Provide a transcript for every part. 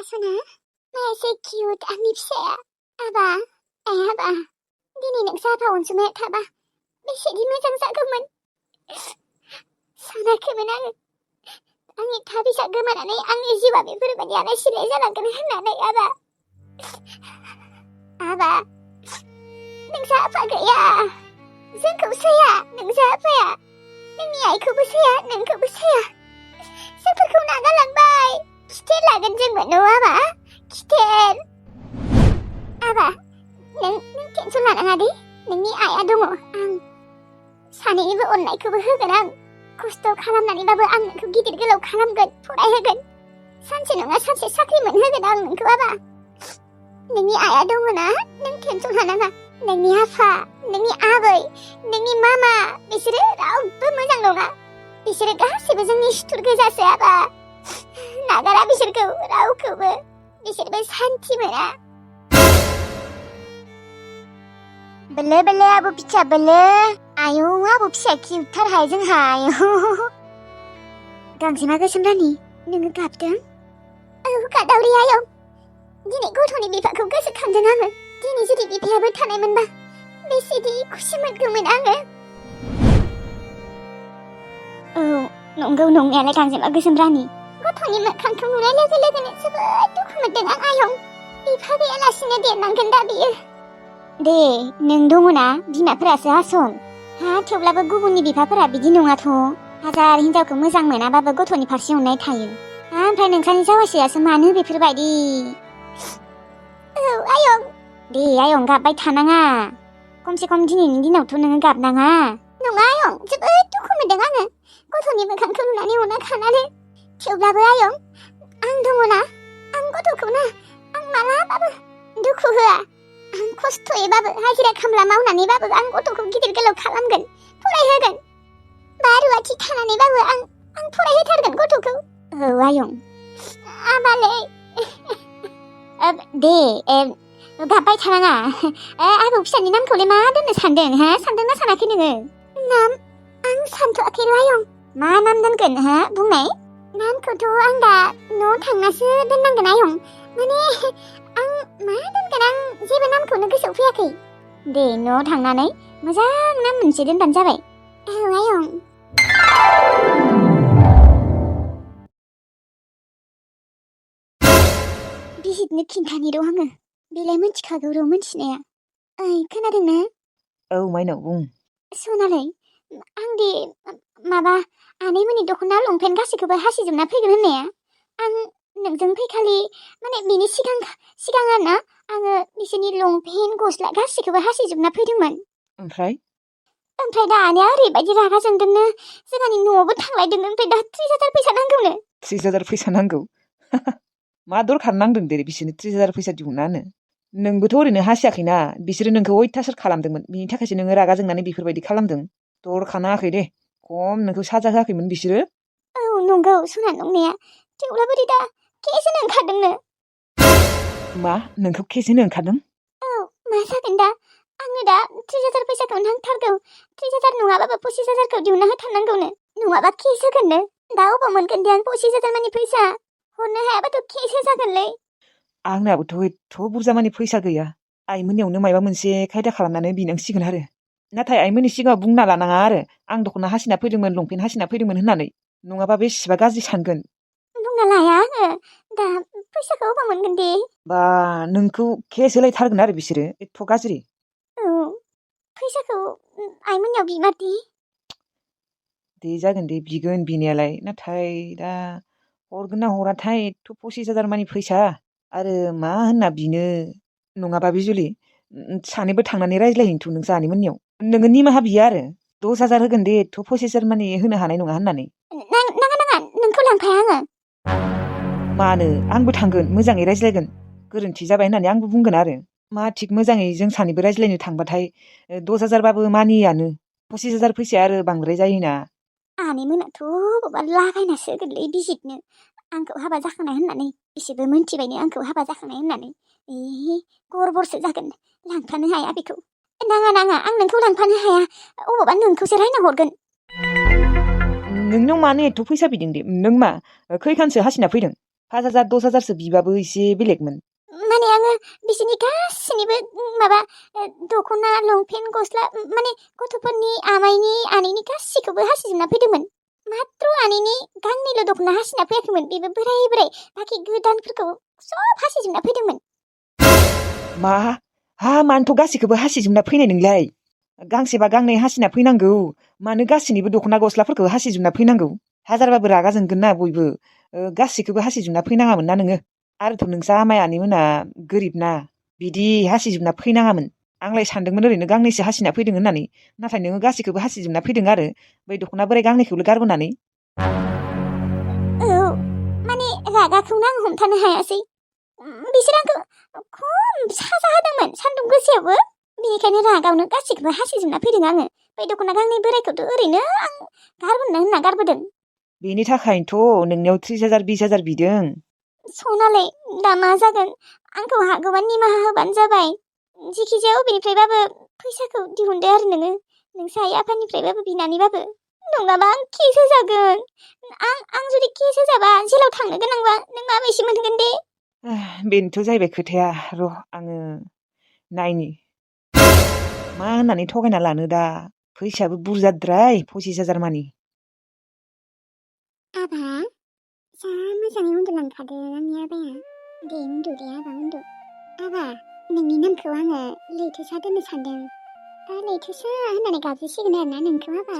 सना मा एसे किउट आंनि फिसाया आबा आबा दिनै नोंसा आफा अनसुमाया थाबा बेसेदि मोजां जागौमोन सानाखैमोन आङो आंनि थाबिसा गोमानानै आंनि जिउआ बेफोरबायदि आलाय सिलाय जालांगोन होननानै आबा नोंसा आफा गैया जोंखौ सैया नोंसा आफाया नोंनि आइखौबो सैया नोंखौबो सैया जोंफोरखौ नागारलांबाय खिथेर लागोन जोंबो न' आबा खिथेर आबा नों टेनसन लानाङा दे नोंनि आइया दङ आं सानैनिबो अननायखौबो होगोन आं खस्थ' खालामनानैबाबो आं नोंखौ गिदिर गोलाव खालामगोन फरायहोगोन सानसे नङा सानसे साख्रि मोनहोगोन आं नोंखौ आबा नोंनि आइया दङ ना नों टेनसन लानाङा नोंनि आफा नोंनि आबै नोंनि मामा बिसोरो रावबो मोजां नङा बिसोरो गासैबो जोंनि सुथुर गोजासो आबा नागारा बिसोरखौ रावखौबो बिसोरबो सान्थि मोना बोलो बोलो आबो फिसा बोलो आयौ आबो फिसा किउटथारहाय जोंहा आयौ गांजेमा गोसोम रानि नोङो गाबदों औ गादावरि आयं दिनै गथ'नि बिफाखौ गोसोखांदों आङो दिनै जुदि बिफायाबो थानायमोनबा बेसेदि खुसि मोनगौमोन आङो औ नंगौ नंनायालाय गांजेमा गोसोम रानि गथ'नि मोखांखौ नुनाय लोगो लोगोनो जोबोद दुखु मोनदों आं आयं बिफा गैयालासिनो देरनांगोन दा बियो दे नों दङना बिमाफोरासो आसन हा थेवब्लाबो गुबुननि बिफाफोरा बिदि नङाथ' हाजार हिनजावखौ मोजां मोनाबाबो गथ'नि फारसे अननाय थायो ओमफ्राय नोंसानि जावासियासो मानो बेफोरबायदि औ आयं दे आयं गाबबाय थानाङा खमसे खम दिनैनि दिनावथ' नोङो गाबनाङा नङा आयं जोबोद दुखु मोनदों आङो गथ'नि मोखांखौ नुनानै अना खानानै थेवब्लाबो आयं आं दङना आं गथ'खौना आं मालाबाबो दुखु होआ आं खस्थ'यैबाबो हाजिरा खामला मावनानैबाबो आं गथ'खौ गिदिर गोलाव खालामगोन फरायहोगोन बा रुवाथि थानानैबाबो आं फरायहोथारगोन गथ'खौ औ आयं आबालै दे गाबबाय थानाङा आबौ फिसानि नामखौलाय मा दोननो सानदों हा सानदोंना सानाखै नोङो नाम आं सानथ'आखै आयं मा नाम दोनगोन हा बुंनाय नामखौथ' आं दा न'आव थांनासो दोननांगोन आयं माने आं मा दोनगोन आं जेबो नामखौनो गोसोआव फैयाखै दे न'आव थांनानै मोजां नाम मोनसे दोनबानो जाबाय औ आयं बिहितनो खिन्थानि र' आङो बेलाय मिथिखागौ र' मिथिनाया ओइ खोनादोंना औ माइनाव बुं सनालै आं दे माबा आनैमोननि दख'ना लंपेन्ट गासैखौबो हासिजोबना फैगोन होननाया आं नोंजों फैखालि माने बेनि सिगां आरोना आङो बिसोरनि लंपेन्ट गस्ला गासैखौबो हासिजोबना फैदोंमोन ओमफ्राय दानिया ओरैबायदि रागा जोंदोंनो जोंहानि न'आवबो थांलायदों ओमफ्राय दा 30,000 फैसा नांगौनो 30,000 फैसा नांगौ मा दरखार नांदों दे बिसोरनो 30,000 फैसा दिहुनना होनो नोंबोथ' ओरैनो हासियाखैना बिसोरो नोंखौ अयथासार खालामदोंमोन बिनि थाखायसो नोङो रागा जोंनानै बेफोरबायदि खालामदों दरखार नाङाखै दे खम नोंखौ साजा होआखैमोन बिसोरो औ नंगौ सना नंनाया थेवब्लाबो दा केस होनो ओंखारदोंनो मा नोंखौ केस होनो ओंखारदों औ मा जागोन दा आंनो दा 30,000 फैसाखौ नांथारगौ 30,000 नङाबाबो 25,000खौ दिहुनना होथारनांगौनो नङाबा केस होगोननो दा अबाव मोनगोन दे आं 25,000 मानि फैसा हरनो हायाबाथ' केस होजागोनलै आंनाबोथ' एथ' बुरजा मानि फैसा गैया आइमोननियावनो माबा मोनसे खायदा खालामनानै बिनांसिगोन आरो नाथाय आइमोननि सिगाङाव बुंना लानाङा आरो आं दख'ना हासिना फैदोंमोन लंपेन्ट हासिना फैदोंमोन होननानै नङाबा बेसेबा गाज्रि सानगोन बुंना लाया आङो दा फैसाखौ अबाव मोनगोन दे बा नोंखौ केस होलायथारगोन आरो बिसोरो एथ' गाज्रि औ फैसाखौ आइमोननियाव बिमारदि दे जागोन दे बिगोन बिनायालाय नाथाय दा हरगोन ना हराथाय एथ' 25,000 मानि फैसा आरो मा होनना बिनो नङाबा बिजुलि सानैबो थांनानै रायज्लायहैनोथ' नों जानिमोननियाव नोङो निमाहा बियो आरो 10,000 होगोन दे एथ' 25,000 मानि होनो हानाय नङा होननानै नाङा नोंखौ लांफाया आङो मानो आंबो थांगोन मोजाङै रायज्लायगोन गोरोन्थि जाबाय होननानै आंबो बुंगोन आरो मा थिग मोजाङै जों सानैबो रायज्लायनो थांबाथाय 10,000 बाबो मानियानो 25,000 फैसाया आरो बांद्राय जायोना आनैमोनाथ' बबावबा लागायनासो होगोनलै बिजितनो आंखौ हाबा जाखांनाय होननानै बिसोरबो मोनथिबायनो आंखौ हाबा जाखांनाय होननानै गरबरसो जागोन लांफानो हाया बेखौ नाङा आं नोंखौ लांफानो हाया अबावबा नोंखौसो रायना हरगोन नोंनाव मानो एथ' फैसा बिदों दे नों मा खैखानसो हासिना फैदों 5,000 10,000सो बिबाबो एसे बेलेगमोन। माने आङो बिसोरनि गासिनिबो माबा दख'ना लंपेन्ट गस्ला माने गथ'फोरनि आमाइनि आनैनि गासिखौबो हासिजोबना फैदोंमोन। मात्र आनैनि गांनैल' दख'ना हासिना फैयाखैमोन, बेबो बोराय बोराय, बाखि गोदानफोरखौ सब हासिजोबना फैदोंमोन। मा? हा, मानोथ' गासिखौबो हासिजोबना फैनाय नोंलाय? गांसेबा गांनै हासिना फैनांगौ, मानो गासिनिबो दख'ना गस्लाफोरखौ हासिजोबना फैनांगौ? हाजारबाबो रागा जोंगोन ना बयबो। गासिखौबो हासिजोबना फैनाङामोन ना नोङो? आरोथ' नोंसा आमाइ आनैमोना गोरिब ना, बिदि हासिजोबना फैनाङामोन। आंलाय सानदोंमोन ओरैनो गांनैसो हासिना फैदों होननानै, नाथाय नोङो गासिखौबो हासिजोबना फैदों आरो बै दख'ना बोराय गांनैखौल' गारबोनानै। औ, माने रागाखौनो आं हमथानो हायासै। बिसोर आंखौ खम साजा होदोंमोन सान्दुं गोसायावबो, बेनिखायनो रागावनो गासिखौबो हासिजोबना फैदों आङो। बै दख'ना गांनै बोरायखौथ' ओरैनो आं गारबोनो होनना गारबोदों। बेनि थाखायनोथ' नोंनियाव 30,000 20,000 बिदों। सनालै, दा मा जागोन? आंखौ हागौबा निमाहा होबानो जाबाय। जिखिजाया अबेनिफ्रायबाबो फैसाखौ दिहुनदो आरो नोङो, नोंसा आइ आफानिफ्रायबाबो बिनानैबाबो। नङाबा आं केस होजागोन। आं जुदि केस होजाबा जेलाव थांनो गोनांबा नों माबायदि मोनगोन दे? बेनोथ' जाहैबाय खोथाया। र' आङो नायनि मा होननानै थगायना लानो दा। फैसायाबो बुरजाद्राय, 25,000 मानि। आबा, जा मोजाङै उन्दुलांखादों आंनि आबाया। दे उन्दु दे आबा, उन्दु। आबा, नोंनि नामखौ आङो लैथोसा दोननो सानदों। लैथोसा होननानै गाबज्रिसिगोन आरोना नोंखौ आबा।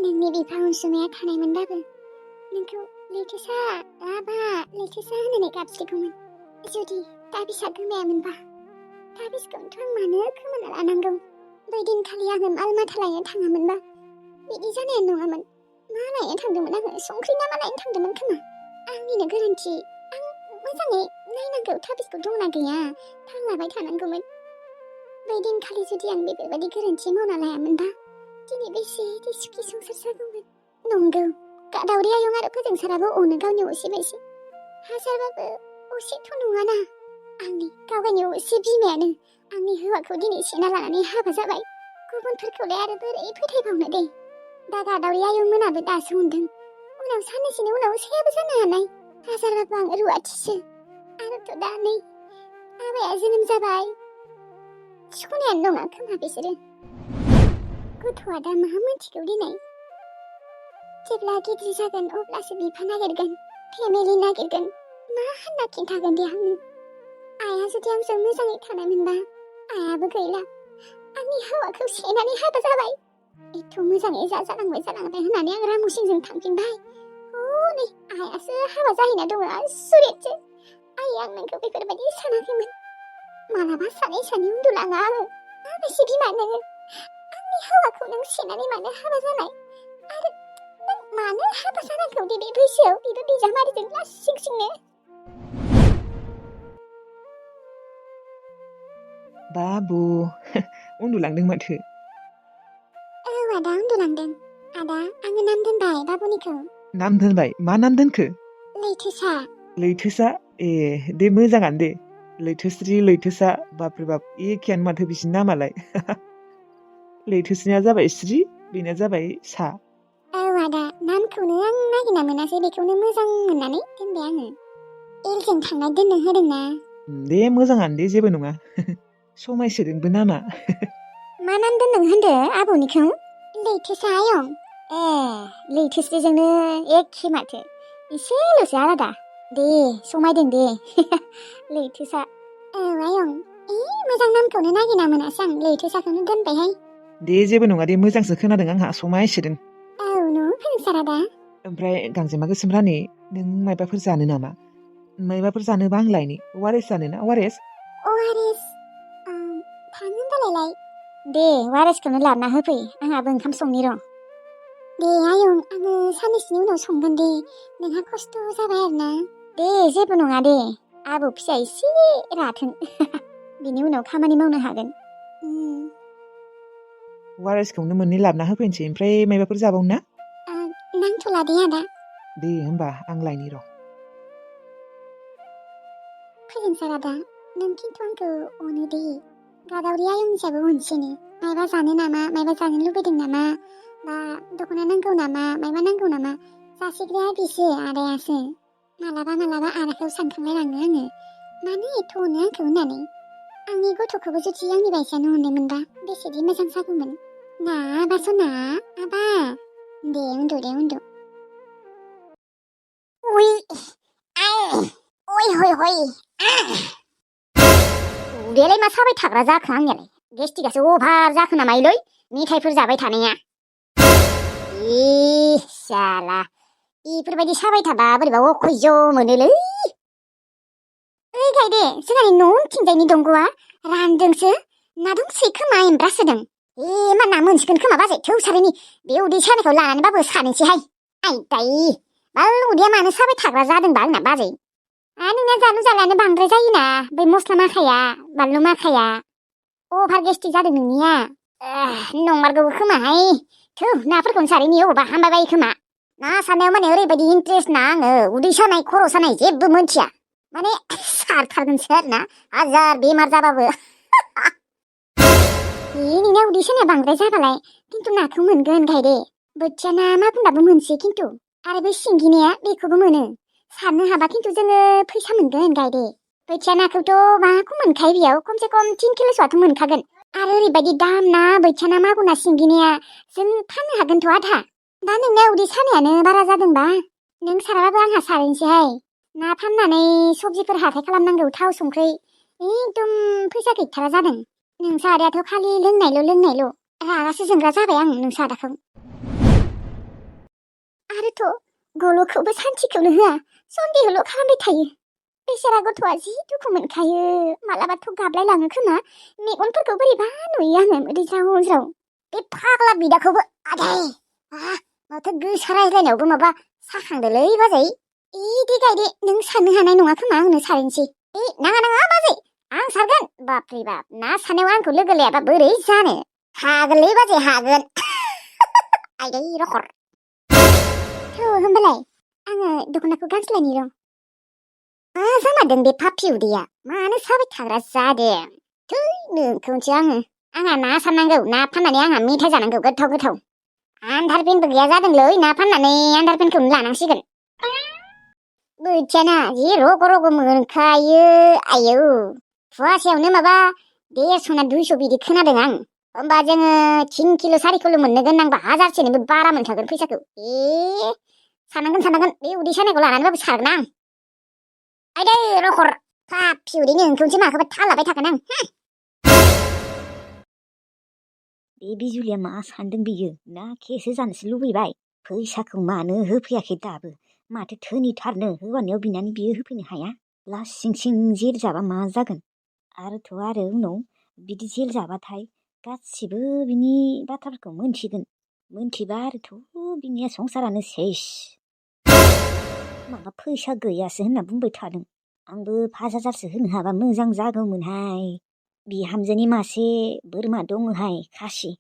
नोंनि बिफा अनसुमाया थानायमोनबाबो नोंखौ लैथोसा, आबा, लैथोसा होननानै गाबज्रिगौमोन। जुदि ताबिजआ गोमायामोनबा, ताबिजखौनोथ' आं मानो खोमाना लानांगौ? बै दिनखालि आङो माल माथा लायनो थाङामोनबा बिदि जानायानो नङामोन। मा लायनो थांदोंमोन आङो? संख्रि ना मा लायनो थांदोंमोन खोमा। आंनिनो गोरोन्थि। आं मोजाङै नायनांगौ ताबिजखौ दंना गैया, थाल लाबाय थानांगौमोन। बै दिनखालि जुदि आं बेफोरबायदि गोरोन्थि मावना लायामोनबा दिनै बेसे सुखि संसार जागौमोन। नंगौ, दावरि आयं आरो फोजोंसाराबो अनो गावनि असे बायदि। हाजारबाबो असेथ' नङाना। आंनि गावगायनि असे बिमायानो आंनि हौवाखौ दिनै सेना लानानै हाबा जाबाय। गुबुनफोरखौलाय आरो बोरै फोथायबावनो दे। दा दावरि आयं मोनाबो दासो मोनदों। उनाव साननैसोनि उनाव सायाबो जानो हानाय। हाजारबाबो आं रुवाथिसो। आरोथ' दा नै आबाया जोनोम जाबाय। सुखुनायानो नङा खोमा बिसोरो। गथ'आ दा मा मोनथिगौ दिनै? जेब्ला गिदिर जागोन अब्लासो बिफा नागिरगोन, फेमिलि नागिरगोन। मा होनना खिन्थागोन दे आंनो? आइया जुदि आंजों मोजाङै थानायमोनबा, आइयाबो गैला। आंनि हौवाखौ सेनानै हाबा जाबाय। एथ' मोजाङै जालांबाय होननानै आं रामुसिंजों थांफिनबाय। हनै आइयासो हाबा जाहैना दङ आसुरितसो। आइ, आं नोंखौ बेफोरबायदि सानाखैमोन। मालाबा सानै उन्दुलाङा आङो। माबायदि बिमा नोङो? आंनि हौवाखौ नों सेनानै मानो हाबा जानाय? आरो नों मानो हाबा जानांगौ दे बे बैसोआव? बेबो बिजामादैजों लासिंसिंनो। बाबु उन्दुलांदों माथो। औ आदा, उन्दुलांदों। आदा, आङो नाम दोनबाय बाबुनिखौ। नाम दोनबाय? मा नाम दोनखो? लैथोसा। लैथोसा? ए, दे मोजाङानो दे। लैथोस्रि, लैथोसा, बाब्रे बाब एखेयानो माथो बिसिनि नामालाय। लैथोस्रिया जाबाय स्रि, बेना जाबाय सा। औ आदा, नामखौनो आं नागिरना मोनासै, बेखौनो मोजां मोननानै दोनबाय आङो। एलजों थांना दोननो होदोंना। दे मोजाङानो दे, जेबो नङा। समायसोदोंबो नामा। मा नाम दोनदों होनदो आबौनिखौ? लैथोसा आयं। ए, लैथोस्रिजोंनो एखे माथो, एसेल'सो आलादा। दे, समायदों दे। लैथोसा। औ आयं, मोजां नामखौनो नागिरना मोनासै आं, लैथोसाखौनो दोनबायहाय। दे जेबो नङा दे, मोजांसो खोनादों आंहा, समायसोदों। औ न' फोजोंसार आदा। ओमफ्राय गांजेमा गोसोम रानि, नों मायबाफोर जानो नामा? मायबाफोर जानोबा आं लायनि। अआरएस जानोना अआरएस? अआरएस थाङो होनबालाय। दे, अआरएसखौनो लाबोना होफै, आंहाबो ओंखाम संनि र'। दे आयं, आङो साननैसोनि उनाव संगोन दे, नोंहा खस्थ' जाबाय आरोना। दे, जेबो नङा दे, आबौ फिसा एसे राथों। बिनि उनाव खामानि मावनो हागोन। अआरएसखौनो मोननै लाबोना होफैनोसै, ओमफ्राय मायबाफोर जाबावनो ना? नांथ'ला दे आदा। दे होमबा आं लायनि र'। फोजोंसार आदा, नों खिन्थु आंखौ अनो दे। दावरि आयंनिसाबो अनसिनो। मायबा जानो नामा, मायबा जानो लुबैदों नामा, बा दख'ना नांगौ नामा, मायबा नांगौ नामा, जासिग्राया बिसो, आदायासो। मालाबा आराखौ सानखांलायलाङो आङो मानो एथ' अनो आंखौ होननानै आंनि गथ'खौबो जुदि आंनि बायसानो अननाय मोनबा बेसेदि मोजां जागौमोन ना बासना आबा दे उन्दु उइ ओइ हय उदैयालाय मा साबाय थाग्रा जाखो आंनियालाय गेस्टिकासो अभार जाखो नामायोलै मेथाइफोर जाबाय थानाया साला इफोरबायदि साबाय थाबा बोरैबा अखयज' मोनोलै ओइ गायदे जोंहानि न' उनथिंजायनि दंग'आ रानदोंसो ना दंसोयो खोमा एमब्रास होदों मा ना मोनसिगोन खोमा बाजै थौ सारिनि बे उदै सानायखौ लानानैबाबो सानैसैहाय आइ दाइ बाल उदैया मानो साबाय थाग्रा जादोंबा आंना बाजै नोंना जालु जालानो बांद्राय जायोना बै मस्ला माखाया बानलु माखाया अभार गेस्टिक जादों नोंनिया नंमारगौबो खोमाहाय थौ नाफोरखौनो सारैनि अबावबा हामबाय बायो खोमा ना सारनायाव माने ओरैबायदि इन्ट्रेस्ट ना आङो उदै सानाय खर' सानाय जेबो मोनथिया माने सारथारगोनसो आरोना हाजार बेमार जाबाबो नोंना उदै सानाया बांद्राय जाबालाय खिन्थु नाखौ मोनगोन गायदे बोथिया ना मागुराबो मोनसै खिन्थु आरो बै सिंगिनिया बेखौबो मोनो सारनो हाबा खिन्थु जोङो फैसा मोनगोन गायदे बोथिया नाखौथ' माखौ मोनखायो बेयाव खमसे खम 3 किल'सोआथ' मोनखागोन आरो ओरैबायदि दाम ना बोथिया ना मागुर ना सिंगिनिया जों फाननो हागोनथ' आधा दा नोंना उदै सानायानो बारा जादोंबा नों साराबाबो आंहा सारैनोसैहाय ना फाननानै सबजिफोर हाथाय खालामनांगौ थाव संख्रि एकदम फैसा गैथारा जादों नोंसा आदायाथ' खालि लोंनायल' रागासो जोंग्रा जाबाय आं नोंसा आदाखौ आरोथ' गल'खौबो सान्थिखौनो होआ सन्देहल' खालामबाय थायो बेसेरा गथ'आ जि दुखु मोनखायो मालाबाथ' गाबलायलाङो खोमा मेगनफोरखौ बोरैबा नुयो आङो मोदै ज्राव बे फाग्ला बिदाखौबो आदै माथो गोसा रायज्लायनायावबो माबा साखांदोलै बाजै इदि गायदे नों सारनो हानाय नङा खोमा आंनो सारैनोसै नाङा बाजै आं सारगोन बाप्रे बाप ना सारनायाव आंखौ लोगो लायाबा बोरै जानो हागोनलै बाजै हागोन आइदै रखर थौ होमबालाय आङो दख'नाखौ गानस्लायनि र' मा जामारदों बे फाफि उदैया मानो साबाय थाग्रा जादों थै नोंखौसो आंहा ना सारनांगौ ना फाननानै आंहा मेथाइ जानांगौ गोथाव आन्दारपेनबो गैया जादोंलै ना फाननानै आन्दारपेनखौनो लानांसिगोन बोथियाना जि रग' मोनखायो आयौ फुवासेयावनो माबा 150 ना 200 बिदि खोनादों आं होमबा जोङो 3 किल' 4 किल' मोनगोन नांबा 1000सेनिबो बारा मोनखागोन फैसाखौ साननांगोन बे उदै सानायखौ लानानैबाबो सारगोन आं आइदै रखर फाफि उदै नोंखौसो माखौबा थालाबाय थागोन आं बे बिजुलिया मा सानदों बियो ना केसो जानोसो लुबैबाय फैसाखौ मानो होफैयाखै दाबो माथो धोनिथारनो हौवानियाव बिनानै बियो होफैनो हाया लासिं जेल जाबा मा जागोन आरोथ' आरो उनाव बिदि जेल जाबाथाय गासिबो बिनि बाथ्राफोरखौ मोनथिबा आरोथ' बिनिया संसारानो सेस माबा फैसा गैयासो होनना बुंबाय थादों आंबो 5000सो होनो हाबा मोजां जागौमोनहाय बिहामजोनि मासे बोरमा दङहाय खासि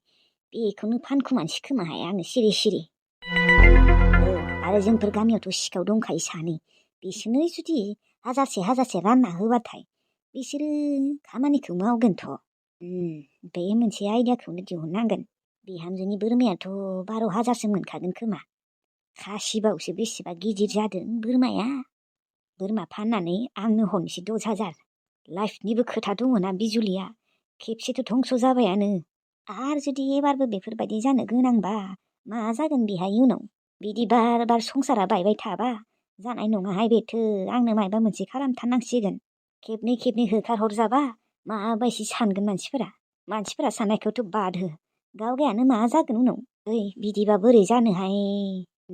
बेखौनो फानखुमानोसै खोमाहाय आङो सिरि आरो जोंफोर गामियावथ' सिखाव दंखायो सानै बिसोरनो जुदि 1000से रानना होबाथाय बिसोरो खामानिखौ मावगोनथ' बे मोनसे आइडियाखौनो दिहुननांगोन बिहामजोनि बोरमायाथ' 12000सो मोनखागोन खोमा खासिबावसो बेसेबा गिदिर जादों बोरमा फाननानै आंनो हरनोसै 10000 लाइफनिबो खोथा दङना बिजुलिया खेबसेथ' धंस' जाबायानो आरो जुदि एबारबो बेफोरबायदि जानो गोनांबा मा जागोन बेहाय उनाव बिदि बार संसारा बायबाय थाबा जानाय नङाहाय बेथो आंनो मायबा मोनसे खालामथारनांसिगोन खेबनै होखारहरजाबा माबायदि सानगोन मानसिफोरा साननायखौथ' बाद हो गावगायानो मा जागोन उनाव बिदिबा बोरै जानोहाय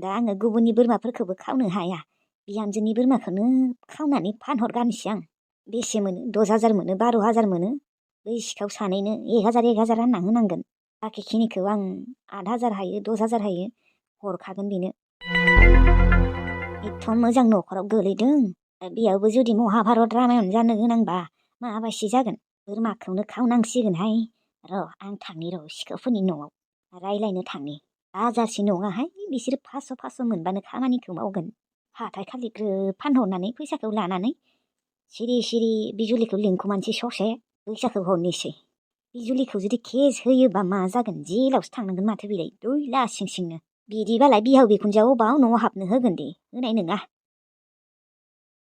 दा आङो गुबुननि बोरमाफोरखौबो खावनो हाया बिहामजोनि बोरमाखौनो खावनानै फानहरगारनोसै आं बेसे मोनो 10000 मोनो 12000 मोनो बै सिखाव सानैनो 1000 रानना होनांगोन बाखिखिनिखौ आं 8000 हायो 10000 हायो हरखागोन बेनो एथ' मोजां न'खराव गोलैदों बेयावबो जुदि महाभारत रामायण जानो गोनांबा माबायदि जागोन बोरमाखौनो खावनांसिगोनहाय र' आं थांनि सिखावफोरनि न'आव रायलायनो थांनि 1000सो नङाहाय बिसोरो 500 मोनबानो खामानिखौ मावगोन हाथाय खालि ग्रोब फानहरनानै फैसाखौ लानानै सिरि बिजुलिखौ लिंखुमानोसै ससे फैसाखौ हरनोसै बिजुलिखौ जुदि केस होयोबा मा जागोन जेलावसो थांनांगोन माथो बिलाय दैला सिंनो बिदिबालाय बिहाव बिखुनजोआ अबाव न'आव हाबनो होगोन दे होनाय नङा